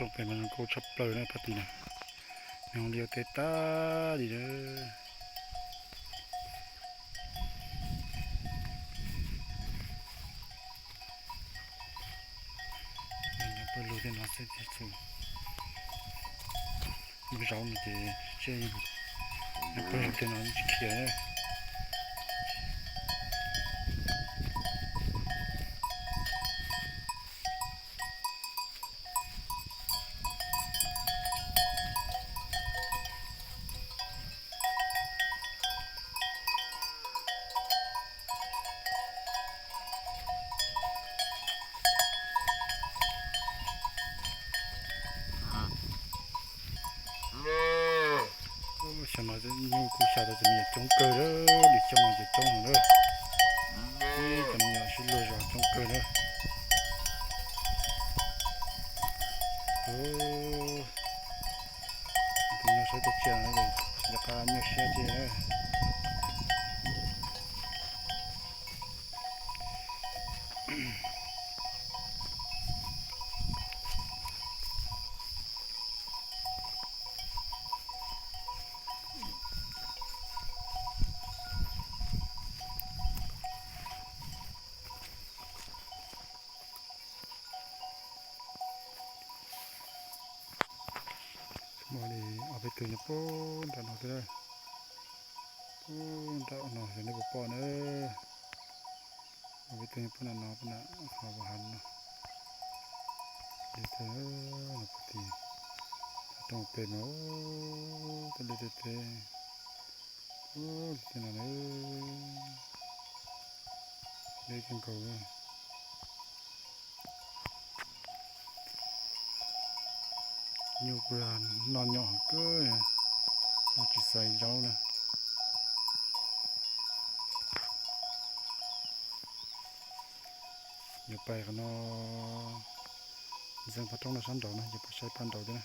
Rooj pem mas zoo nkauj tshaj plaws na pab tim na, nws zoo li ua teb tag li na. Pawg lug tej no xwb ces txhua mus zaub no ces seb, pawg lug tej no tsis khiav. Xyoo no nyuj kuj xya tau cov me nyuam coob kawg lawm, lwm xyoo no ces coob heev lawm. Cov me nyuam sib luag zos coob kawg na. Tus nyuj saib tau tsiaj no, nco qab nyuaj siab tiag na. Muaj li ob peb tug nyob puag nram no xwb, puag nram no xwb nej puas pom na. Ob peb tug nyob puag nram no, puag nram hav, hav no. Li teb no puag tim, rooj pem mas, tej liaj tej teb, ub, li tej no na, deb kawg nkaus. Nyuj kuj noj nyom heev kawg, noj tsis xaiv zaub na. Yuav pais qhov no, ntxeev phab roob no sab nraud na, yuav pais saib pab nraud thiab na.